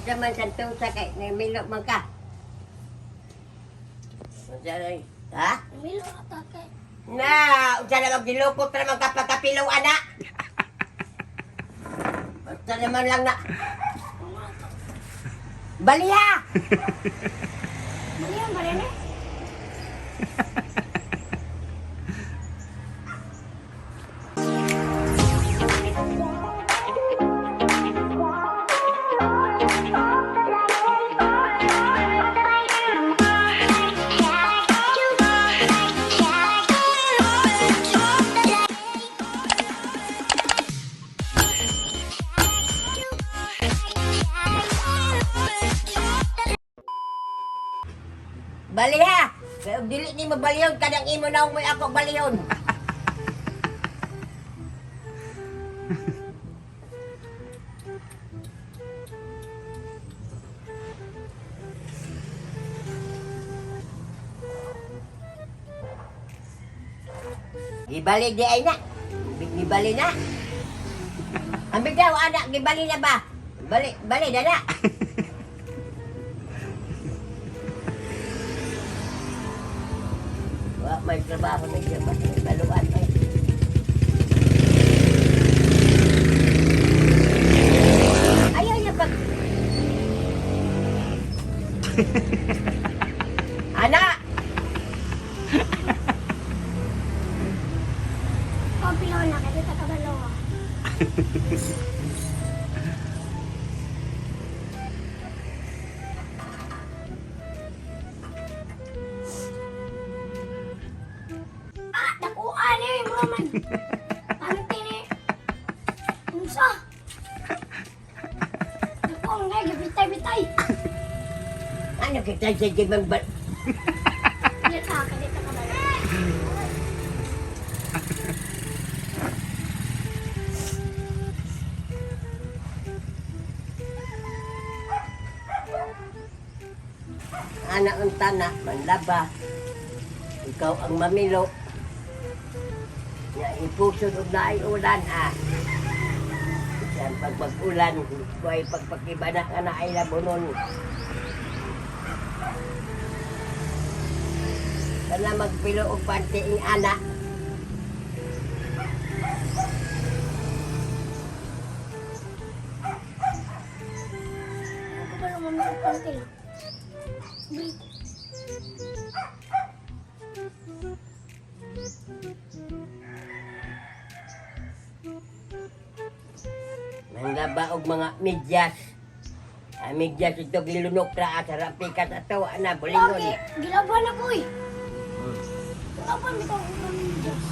Unsa man santusa kay namilo man ka. Unsa rin? Ha? Milo ata kay. Na, unsa na maglilukot na man ka pagkapilo ana. Basta naman lang na. Baliha! Mali ang bali ni. Baliha! Kaya og dili ni mo balihon kanang imo naong mo'y ako balihon. Gibali di ay na. Gibali na. Ang bitaw anak gibali na ba? Bali bali na na. Wa may trabaho na siya basta may baluan ay. Ayaw niya pag... Ana! Ang pilo na kay ta kabalo. Ah. Ah, dakuan ni mura man. Panty ni. Unsa? Dako nga gibitay-bitay. Ano kita sa jibang ba... Di ta kay ta kabalo. Ana ang tana, manlaba. Ikaw ang mamilo. Ya, ipusod og naay ulan ah. Yan, pag mag-ulan, ko ay pagpakiba na nga naay labonon. Kana magpilo og panty ing ana. Ako kabalo man og panty. Wait. Manlaba og mga medyas. Ang medyas ito gilunok ra sa rapikat ato ana bulingon. Okay, gilaban ako eh. Gilaban bitaw ko ng Diyos.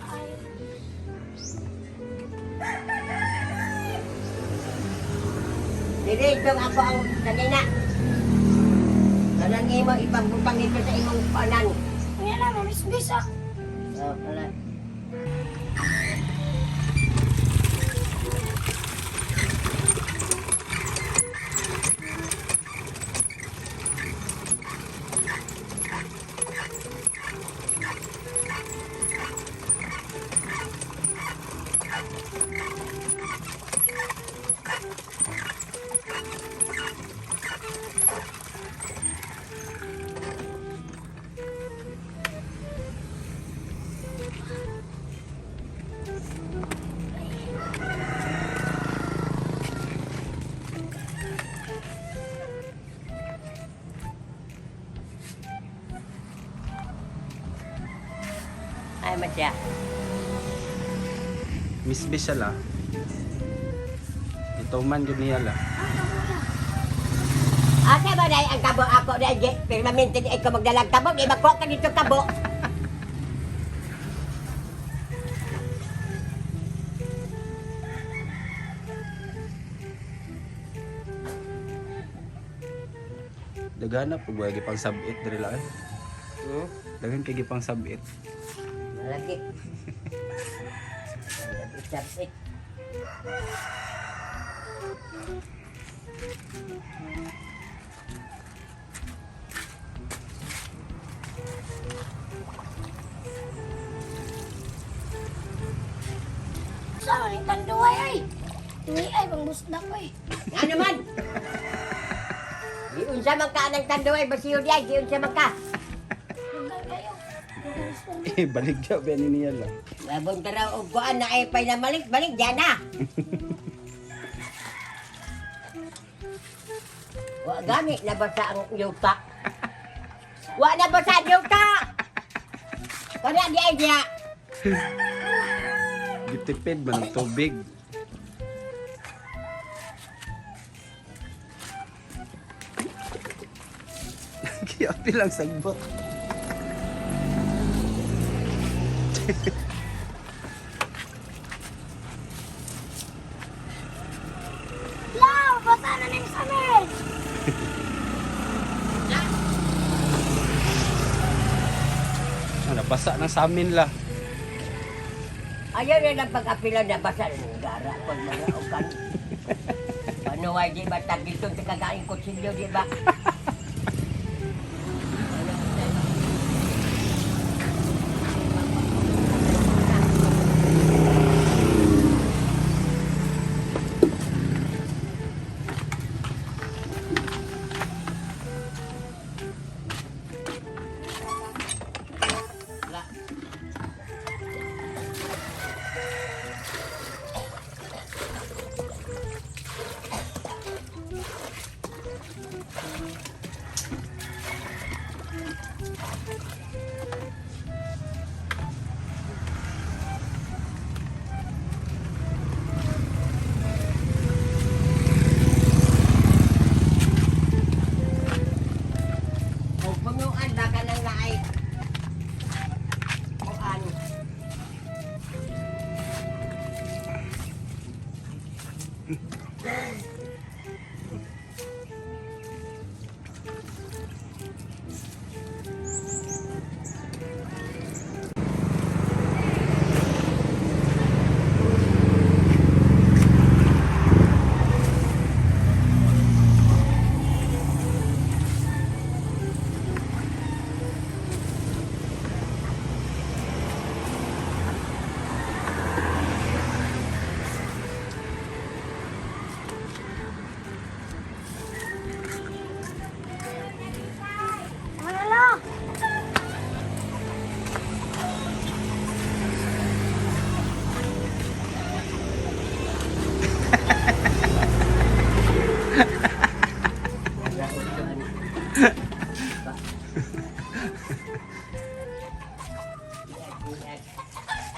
Ay, Dili itong ako ang kanina. Kanang imo ipangbutang ito sa imong panan. ano na, mamisbis ah. Oh, wala. Ay, masya. Miss B siya la. Ito man gud niya la. Asa ba dahil ang kabo ako dahil permanente di ko magdalag kabo, di makuha ka dito kabo. Daghan na po ba gipang sub-it diri la. Eh. Hmm? Daghan kay gipang sub-it. Malaki. Sabit. Sa ni tanduay ay. Duwi ay pangbusda ko eh. Nga naman! Giunsa man ka ng tanduay, basiyo diay, giunsa man ka. Dugay kayo. Eh, baligya ba ni niya lang. Labon ka raw og kuan na ay pay na malik, balik dyan na. Wa gani nabasa ang yuta. Wa nabasa ang yuta. Kana di ay diya. Gitipid man ang tubig. Kaya lang sagbot. La, basa na ning sa amin. Ah, nabasa na sa amin la. Ayaw na lang pag-apila nabasa ng gara pag mga ukan. Panuway di ba tagilton sa kagaing kutsilyo di ba? Wala. Kung punuan ba ka ng naay? Kuan. Ano la?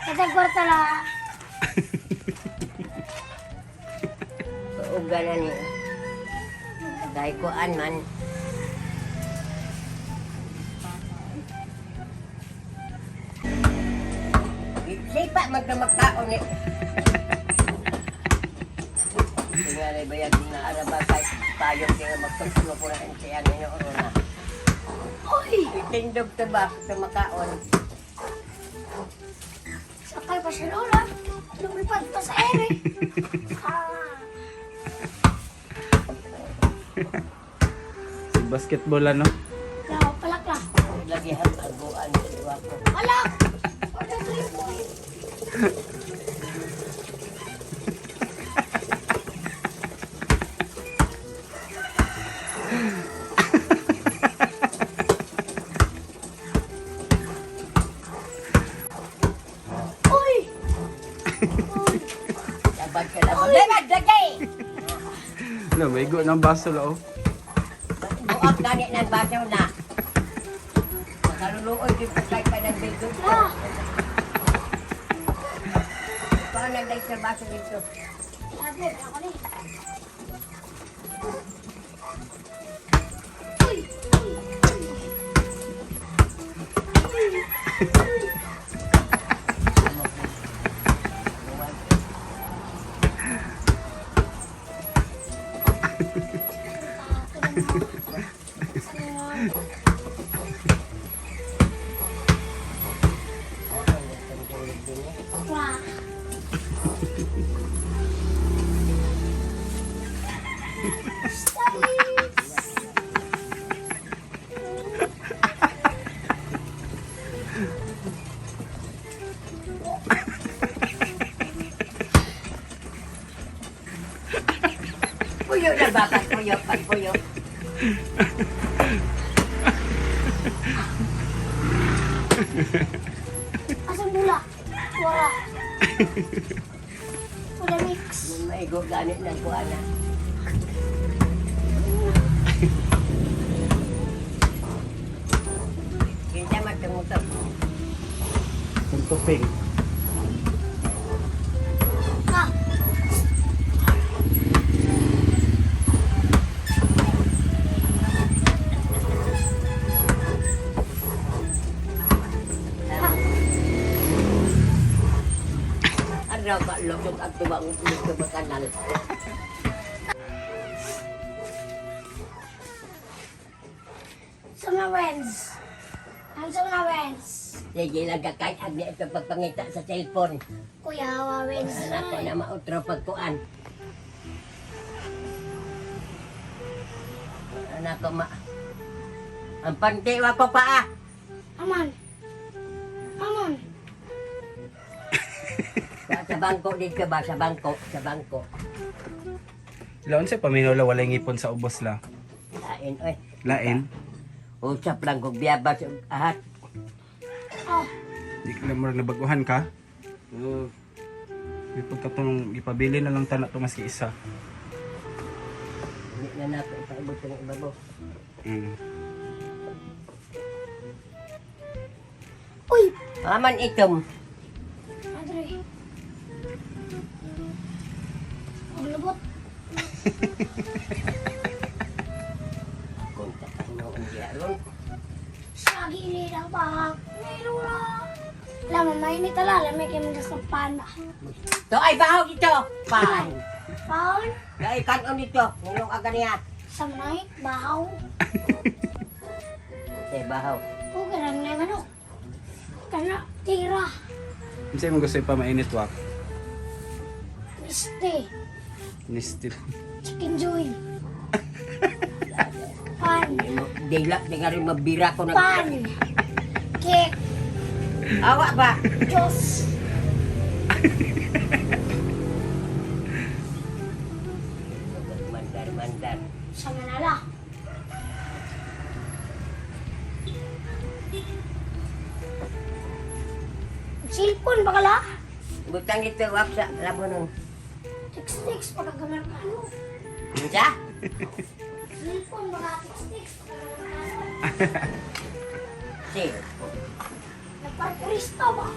Katag kwarta la. Uga na ni. Dahil kuan man. Sipa man ka magkaon ni. Tingali ba yan na araba kay payong kaya magtutulog ko na ang siya ni na. Uy, Itindog ta ba sa makaon? sakay pa siya lola. Lumipad pa sa ere. Ah. Sa basketball ano? La, palak la. Lagi ang aguan sa iwa ko. Palak! Order 3 point. Uy! Labad ka labad. Labad lagi! Ano, may go ng baso la oh. Buak gani ng baso na. Makaluluoy din pa kay pa ng bildo. La! Paano nagday sa baso dito? Sabi, ako ni. Uy! Uy! Uy! Uy! Wah. ba pagpuyo, pagpuyo. Asang bula? Wala. Wala mix. Maigo ganit ng kuana. Kinsa man tumutok. Ang tuping. Ah. Araw ka lukot ang tuwang dito ba kanal. Sa mga wens. Ang sa mga wens. Sige lang ka kahit agni ito pagpangita sa cellphone. Kuya, wa wens. Anak ko na mautro pagkuan. Anak ko ma... Ang panti wa ko pa ah. Aman. Aman. Sa bangko dito ba? Sa bangko. Sa bangko. Laon sa paminola walay ngipon sa ubos la. Lain oy. Lain. Usap lang kog biyabas og ahat. Oh. Di ka lang murag nabaguhan ka. Hmm. May pagkatong ipabili na lang tana to maski isa. Hindi na nato ipaabot ng ibabaw. Uy. Aman itom. Andre. Ang lubot. Kung takano ang diyaron. Sa gilid ang bahag. Nilura. Lama, mainit ala. Lamig kayo mga sa pana. To ay bahaw dito. Pan. Paon. Dai kanon dito. Nilong aga niya. Sa night, bahaw. Say bahaw. Pugarang na manok. Kana, tira. Unsa imong gusto ipamainit wak? Miste. Nistil. Chicken joy. Pan. Dilak di nga rin mabira ko nag... Pan. Cake. Awa ba? Diyos. Mandar, mandar. Sa Manala. Cellphone ba kala? Butang dito, wak sa labo nun. Text-text pagkagamerkano. Unsa? Cellphone baka text-text pagkagamerkano. Si, Nagparkurista ba?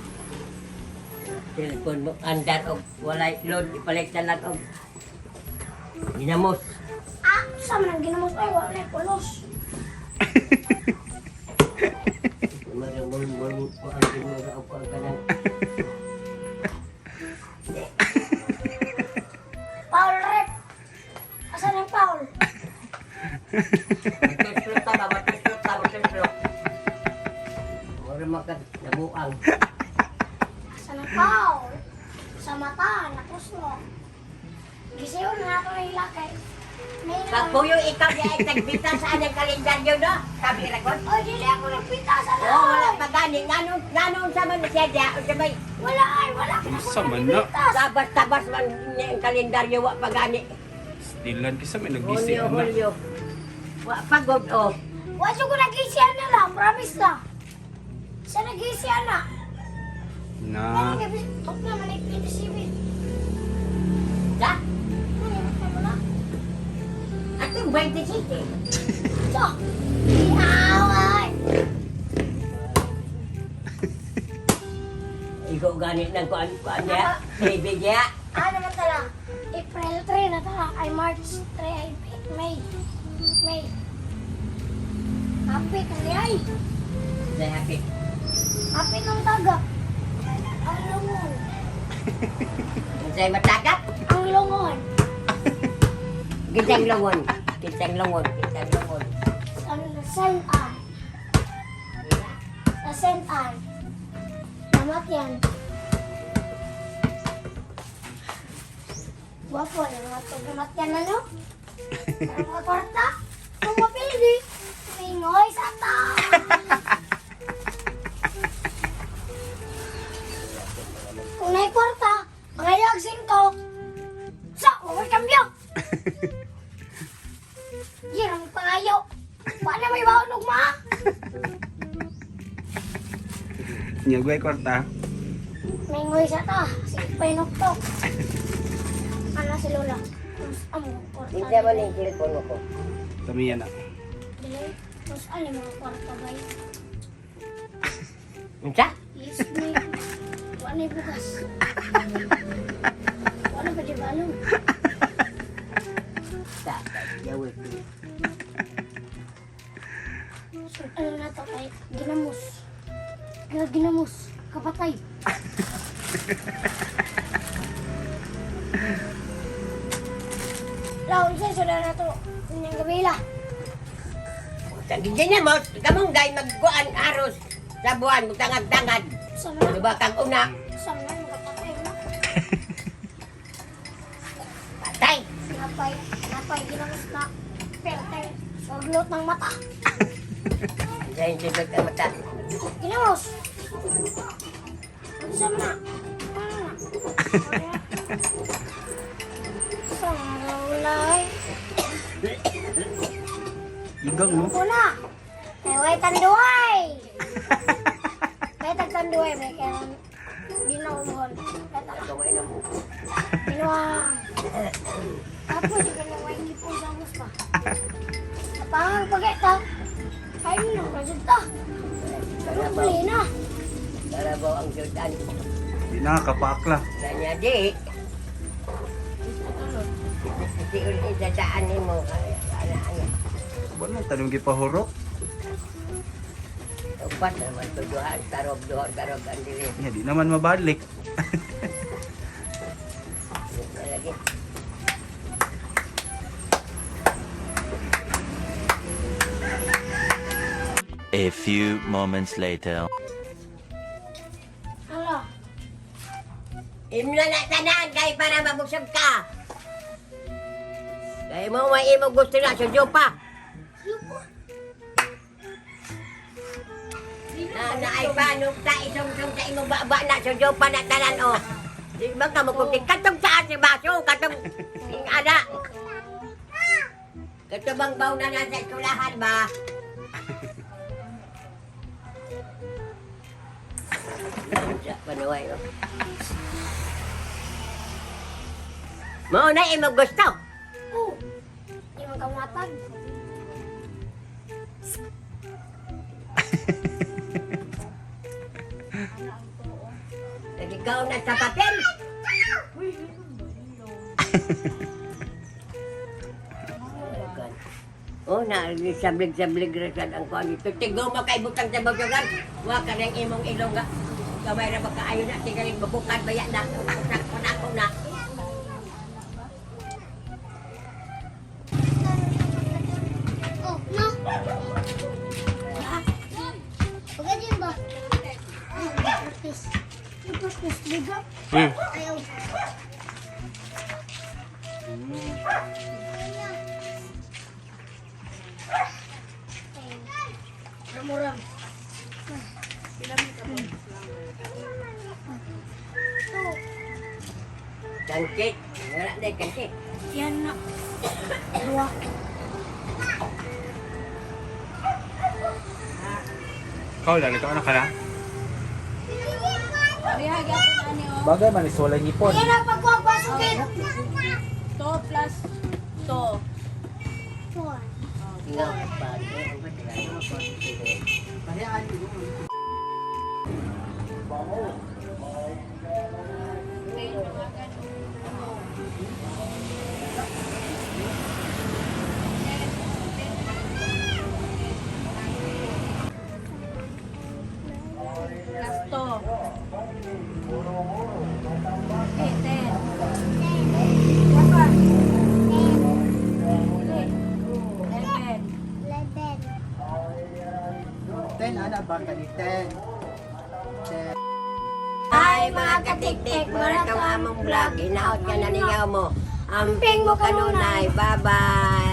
cellphone mo andar og walay load ipalit na lang og ginamos. Ah, sa man ang ginamos ay wala na pulos. Marumon mo ko ang ginura og ang kanang. Paul Rep. Asan ang Paul? Magtuslok ta ba? Magtuslok ta, magtuslok. Mura man ka nabuang. Asan ang Paul? Sa mata, nakuslo. Gisayo na nato na ilakay. May naman. Pagpuyo ikaw di ay tagbita sa anang kalendaryo no? Sabi ra ko. Oy, dili ako nagpita sa Oh, wala pa gani. Nganon, nganon sa man siya diya. Unsa may Wala ay, wala ka na Unsa man na? tabas-tabas man niya ang kalendaryo wa pa gani. Stilan kisa may nagisi Hulyo, ana. hulyo. Wa pagod oh. Wa ko nagisiyan na lang, promise na. Sa nagisiyan na. Na. Ano nga, top na man 27. Sa? Ano yung mo na? Atong 27. So, iaway. Ikaw gani ng kuan kuan niya. Baby niya. Ano man tala? April 3 na tala. Ay March 3 ay May. May. Happy kang ay. Say happy. Happy kang taga. Ang lungon. Say matagat. Ang lungon. Gitang lungon. Gitang lungon. Gitang lungon. Sa Saint Anne. Sa Saint Anne. Namatyan. Wapo na mga to. Namatyan na no? Ang mga kwarta. Kung mapili. Mingoy sa tao. Kung may kwarta, mga yagsin ko. Sa, okay kambyo. Nya gway kwarta. May sa ta. Sige pa inuktok. Ano si Lola? Mas amo kwarta. Hindi man yung telepono ko. Tamiya na. Dili. Mas ano mga kwarta bay? Unsa? Yes, may. Wala na bukas. Wala pa di ba ano? Sa, yawit. So, ano na to kay ginamos. Ginamos. Kapatay. Laon sa sula na to. Inyang gabila. Sa ganyan mo, kamunggay magkuan aros sa buwan, magtangag-tangad. Sama na. Diba kang una, Sama na. Makapatay na. patay. Napay. Napay ginamos na. Pertay. Suglot ng mata. Sa yung sibig ang mata. Ginamos. Sama na. Ano na? Sama na ulay. Igang mo. Una, may way tanduay. May tagtanduay, may kaya di na umuhon. Gawin na mo. Pinuha. Tapos yung kanyang way ngipon sa mus pa. Napangang pagkita. Ay, no, resulta. Pero huli na. Karabaw ang sultan. Di na kapaakla. Kanya di. Si uli sa daan ni mo. Ana, ana. Wala tanong gipahurot. Upat naman to duha, tarob, duha, tarob ang dili. Nya di naman mabalik. Lagi. A few moments later. Ano? Imla na tanan kay para mabusog ka. Kay mo may imo gusto na sa pa. Na na ay panong ta isong-song sa imong baba na sa pa na tanan o. Di ba ka mo kundi katong sa si baso katong ing ana. Katong bang baw na nasa eskwelahan ba? Sa panuway o. Mao na imong gusto. Oh, di man kamatag. Ikaw na sa papel. Oh, na sablig-sablig ra sad ang kuan dito. Tigo makaibutang sa bagyugan. Wa ka nang imong ilong nga. Gamay ra ba kaayo na tingaling mabukan baya na. Unak na. Oh, no. Ah. Pagka ba? Practice. Practice, biga. Ayaw. Ramuram. Kangkit. Wala na kangkit. Yan na. Dua. Ikaw lang, ikaw na ka na. Bagay man is wala ngipon. Yan ang pagkuha basukit. 2 plus 2. Four. Nga pa. Ang ba Plus 2. Eh, 10. 11. 11. 10 ana ba kani 10. Ay, mga katiktik, mura kang among vlog. Hinaot ka na ningaw mo. Amping mo kanunay. Bye-bye.